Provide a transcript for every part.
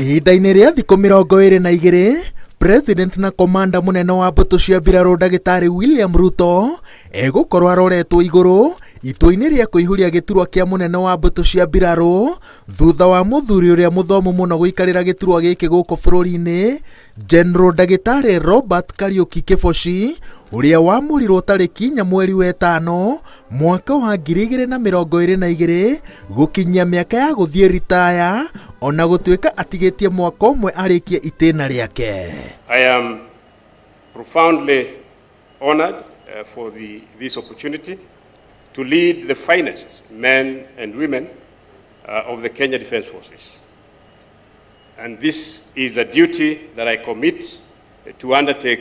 Ihinda-inĩ rĩa thikũ 22, President na komanda mũnene wa mbũtũ cia mbirarũ ndagĩtarĩ William Ruto egũkorwo aroretwo igũrũ itua-inĩ rĩa kũihũria gĩturwa kĩa mũnene wa mbũtũ cia mbirarũ thutha wa mũthuri ũrĩa mũthomu mũno gũikarĩra gĩturwa gĩkĩ gũkũ bũrũri-inĩ General ndagĩtarĩ Robert Kariuki Kĩboci ũrĩa wamũrirwo tarĩki 4 mweri wa 5 mwaka wa 2022 gũkinyia mĩaka ya gũthiĩ ritaya ona gũtuĩka atigĩtie mwaka ũmwe arĩkie itĩna rĩake. I am profoundly honored for this opportunity to lead the finest men and women of the Kenya Defence Forces. And this is a duty that I commit to undertake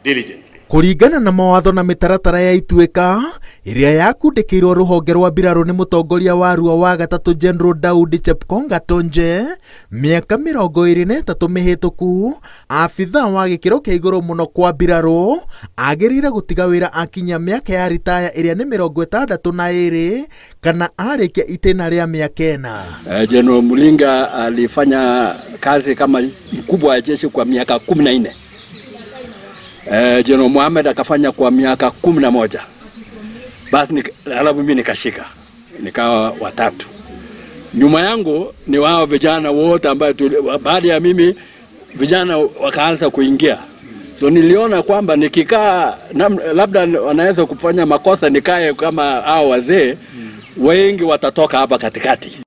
diligently. Kũringana na mawatho na mĩtaratara ya ituĩka ĩrĩa yakundĩkĩirwo rũhonge rwa mbirarũ nĩ mũtongoria wa Arua wa gatatũ General Daudi Chepkonga Tonje mĩaka 23 mĩhĩtũku, abithaa wa gĩkĩro kĩa igũrũ mũno kwa mbirarũ agĩrĩire gũtiga wĩra akinyia mĩaka ya ritaya ĩrĩa nĩ 62 kana arĩkia itĩna rĩa mĩaka 4. General Mulinga alifanya kazi kama mkubwa wa jeshi kwa miaka 14. General Mohamed akafanya kwa miaka 11. Basi alafu mimi nikashika, nikawa watatu. Nyuma yangu ni wao vijana wote ambao baada ya mimi vijana wakaanza kuingia. So niliona kwamba nikikaa labda wanaweza kufanya makosa, nikae kama hao wazee wengi watatoka hapa katikati.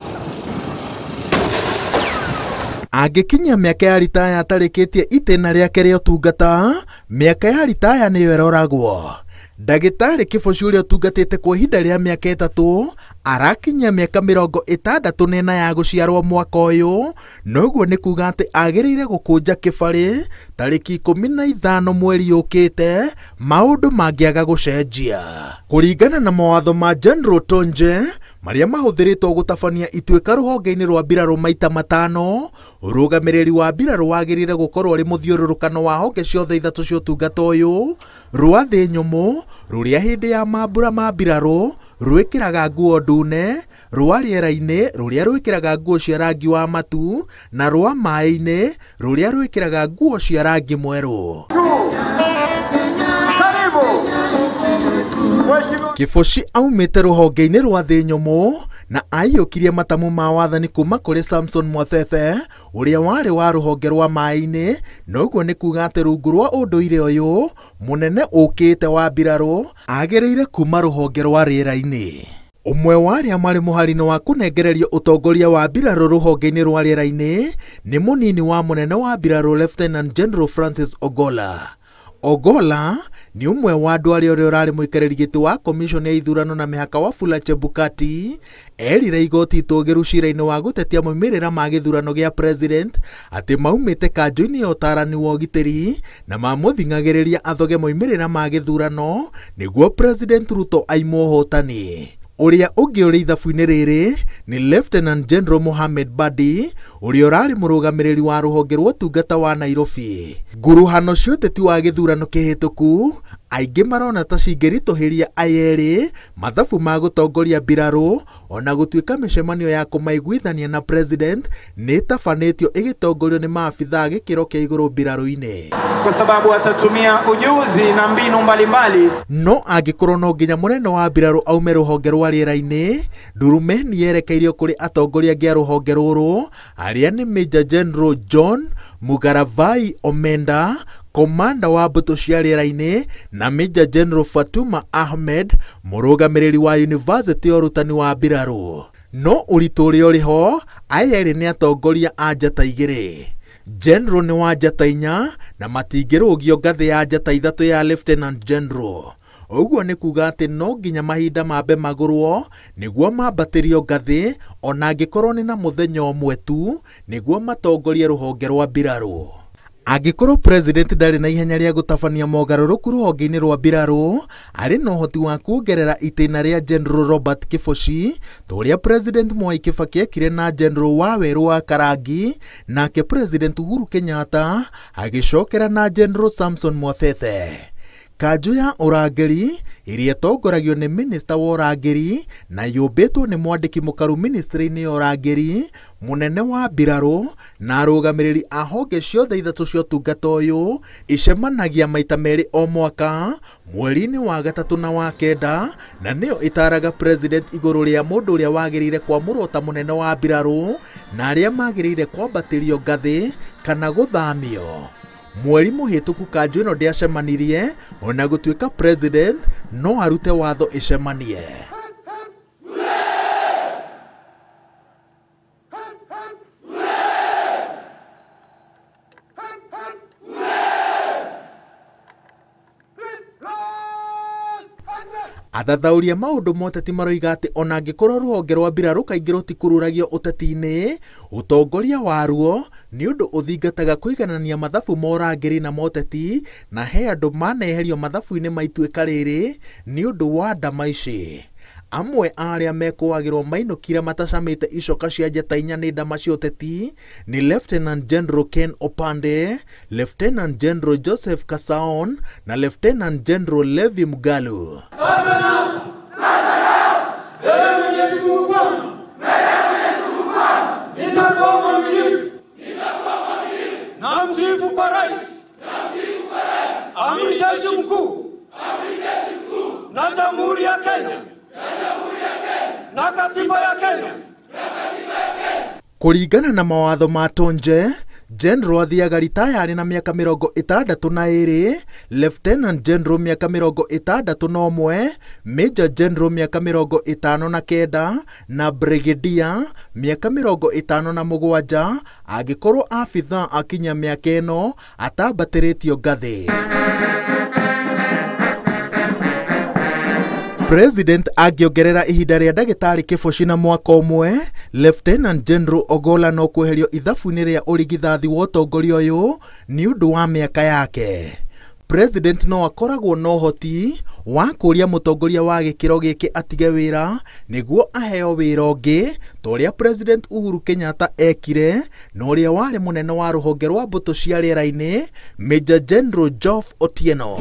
Angĩkinyia mĩaka ya ritaya atarĩkĩtie itĩna rĩake rĩa ũtungata, mĩaka ya ritaya nĩyo ĩroragwo. Ndagĩtarĩ Kĩboci ũrĩa ũtungatĩte kwa ihinda rĩa mĩaka 3 arakinyia mĩaka 64 ya gũciarwo mwaka ũyũ, noguo nĩ kuga atĩ agĩrĩire gũkũnja kĩbarĩ tarĩki 15 mweri ũkĩte maũndũ mangĩaga gũcenjia. Kũringana na mawatho ma General Tonje marĩa mahũthĩrĩtwo gũtabania ituĩka rũhonge-inĩ rwa mbirarũ maita 5, ũrũgamĩrĩri wa mbirarũ wagĩrĩire gũkorwo ũrĩ mũthiũrũrũkano wa honge ciothe ithatũ cia ũtungata ũyũ, rwa thĩ nyũmũ rũrĩa hĩndĩ ya mambura ma mbirarũ rwĩkĩraga nguo ndune, rwa rĩera-inĩ rũrĩa rwĩkĩraga nguo cia rangi wa matu, na rwa maĩ-inĩ rũrĩa rwĩkĩraga nguo cia rangi mwerũ. Kĩboci aumĩte rũhonge-inĩ rwa thĩ nyũmũ na aiyũkirie matamu ma wathani kuma kũrĩ Samson Mwathethe ũrĩa warĩ wa rũhonge rwa maĩ-inĩ, noguo nĩ kuga atĩ rungu rwa ũndũire ũyũ mũnene ũkĩte wa mbirarũ agĩrĩire kuma rũhonge rwa rĩera-inĩ. Ũmwe wa arĩa marĩ mũhari-inĩ wa kũnengererio ũtongoria wa mbirarũ rũhonge-inĩ rwa rĩera-inĩ nĩ mũnini wa mũnene wa mbirarũ Lieutenant General Francis Ogolla. Ogolla ni ũmwe wa andũ arĩa ũrĩa ũrarĩ mũikarĩri gĩtĩ wa Commission ya ithurano na mĩhaka Wafula Chebukati erire igoti itũgĩru cira-inĩ wa gũtetia moimĩrĩra ma gĩthurano gĩa president atĩ maumĩte kanjũ-inĩ ya ũtarani wa ũgitĩri na mamũthing'agĩrĩria athoge moimĩrĩra ma gĩthurano nĩguo President Ruto aimwo ũhotani. Ũrĩa ũngĩ ũrĩ ithabu-inĩ rĩrĩ nĩ Lieutenant General Mohamed Badi ũrĩa ũrarĩ mũrũgamĩrĩri wa rũhonge rwa ũtungata wa Nairobi. Nguruhano cia ũteti wa gĩthurano kĩhĩtũku aingĩ marona ta cingĩritũhĩria aya erĩ mathabu ma gũtongoria mbirarũ ona gũtuĩka mĩcemanio ya kũmaiguithania na president nĩ ĩtabanĩtio ĩgĩtongorio nĩ maabithaa gĩkĩro kĩa igũrũ mbirarũ-inĩ, kwa sababu atatumia ujuzi na mbinu mbalimbali. No angĩkorwo no nginya mũnene wa mbirarũ aume rũhonge rwa rĩera-inĩ, ndurume nĩ yerekeirio kũrĩ atongoria angĩ a rũhonge rũrũ arĩa nĩ Major General John Mugaravai Omenda, komanda wa mbũtũ cia rĩera-inĩ, na Major General Fatuma Ahmed, mũrũgamĩrĩri wa University ya ũrutani wa mbirarũ. No ũritũ ũrĩa ũrĩ ho, aya erĩ nĩ atongoria a njata 2. General nĩ wa njata 4 na matingĩrũgio ngathĩ ya njata 3 ya Lieutenant General. Ũguo nĩ kuga atĩ no nginya mahinda mambe magũrwo nĩguo mambatĩrio ngathĩ ona angĩkorwo nĩ na mũthenya ũmwe tu nĩguo matongorie rũhonge rwa mbirarũ. Angĩkorwo president ndarĩ na ihenya rĩa gũtabania mogarũrũku rũhonge-inĩ rwa mbirarũ, arĩ na ũhoti wa kuongerera itĩna rĩa General Robert Kĩboci ta ũrĩa President Mwai Kibaki ekire na General Wawerũ wa Karangi, nake President Uhuru Kenyatta agĩcokera na General Samson Mwathethe. Kanjũ ya ũrangĩri ĩrĩa ĩtongoragio nĩ minista wa ũrangĩri na yũmbĩtwo nĩ mwandĩki mũkaru ministry-inĩ ya ũrangĩri, mũnene wa mbirarũ na arũgamĩrĩri a honge ciothe ithatũ cia ũtungata ũyũ icemanagia maita merĩ o mwaka mweri-inĩ wa gatatũ na wa kenda, na nĩyo ĩtaraga president igũrũ rĩa mũndũ ũrĩa wagĩrĩire kwamũrwo ta mũnene wa mbirarũ na arĩa magĩrĩire kwambatĩrio ngathĩ kana gũthamio. Mweri mũhĩtũku kanjũ ĩno ndĩacemanirie ona gũtuĩka president no arute watho ĩcemanie. Athathaũri a maũndũ ma ũteti maroiga atĩ ona angĩkorwo rũhonge rwa mbirarũ kaingĩ rũtikururagio ũteti-inĩ, ũtongoria waruo nĩ ũndũ ũthingataga kũiganania mathabu ma ũrangĩri na ma ũteti, na he andũ maneherio mathabu-inĩ ma ituĩka rĩrĩ nĩ ũndũ wa ndama ici. Amwe a arĩa mekũagĩrwo mainũkire matacamĩte icoka cia njata inya nĩ ndama cia ũteti nĩ Lieutenant General Ken Opande, Lieutenant General Joseph Kasaon na Lieutenant General Levi Mugalu. Sasa na mbele ya Mwenyezi Mungu kwangu nitakuwa mwaminifu na mtiifu kwa rais, amri jeshi mkuu na Jamhuri ya Kenya na katiba ya Kenya. Kũringana na mawatho ma Tonje, General athiaga ritaya arĩ na mĩaka 62, Lieutenant General mĩaka 61, Major General mĩaka 59 na Brigadier mĩaka 57 angĩkorwo abithaa akinya mĩaka ĩno atambatĩrĩtio ngathĩ. President angĩongerera ihinda rĩa ndagĩtarĩ Kĩboci na mwaka ũmwe, Lieutenant General Ogolla no kweherio ithabu-inĩ rĩa ũrigithathi wa ũtongoria ũyũ nĩ ũndũ wa mĩaka yake. President no akoragwo na ũhoti wa kũũria mũtongoria wa gĩkĩro gĩkĩ atige wĩra nĩguo aheo wĩra ũngĩ ta ũrĩa President Uhuru Kenyatta ekire na ũrĩa warĩ mũnene wa rũhonge rwa mbũtũ cia rĩera-inĩ Major General Geoff Otieno.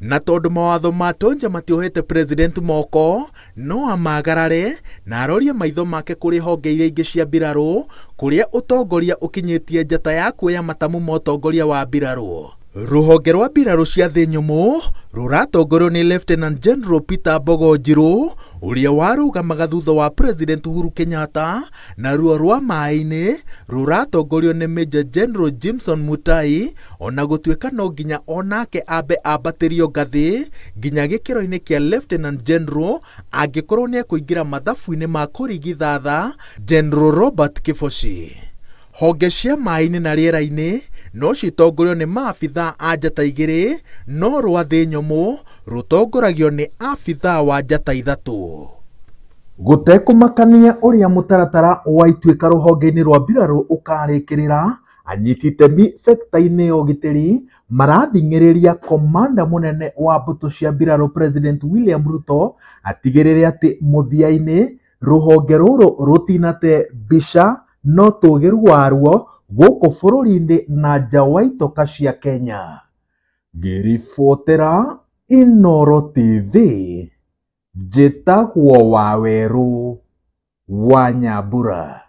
Na tondũ mawatho ma Tonje matiohete president moko no amagarare na arorie maitho make kũrĩ honge iria ingĩ cia mbirarũ kũrĩa ũtongoria ũkinyĩtie njata ya kuoya matamu ma ũtongoria wa mbirarũ. Rũhonge rwa mbirarũ cia thĩ nyũmũ rũratongorio nĩ Lieutenant General Peter Mbogo Njiru ũrĩa warũgamaga thutha wa President Uhuru Kenyatta, na ruo rwa maĩ-inĩ rũratongorio nĩ Major General Jimson Mutai ona gũtuĩka no nginya onake ambe ambatĩrio ngathĩ nginya gĩkĩro-inĩ kĩa Lieutenant General angĩkorwo nĩ ekũingĩra mathabu-inĩ ma kũrigithatha General Robert Kĩboci. Honge cia maĩ-inĩ na rĩera-inĩ no citongorio nĩ maabithaa a njata igĩrĩ, no rwa thĩ nyũmũ rũtongoragio nĩ abithaa wa njata ithatũ. Gũtekũmakania ũrĩa mũtaratara wa ituĩka rũhonge-inĩ rwa mbirarũ ũkarĩkĩrĩra, anyiti itemi sekta-inĩ ya ũgitĩri marathing'ĩrĩria komanda mũnene wa mbũtũ cia mbirarũ President William Ruto atigĩrĩre atĩ mũthia-inĩ rũhonge rũrũ rũtinate mbica no tũgĩru waruo gũkũ bũrũri-inĩ na nja wa itoka cia Kenya. Ngĩribotera Inooro TV, njĩtagwo Wawerũ wa Nyambura.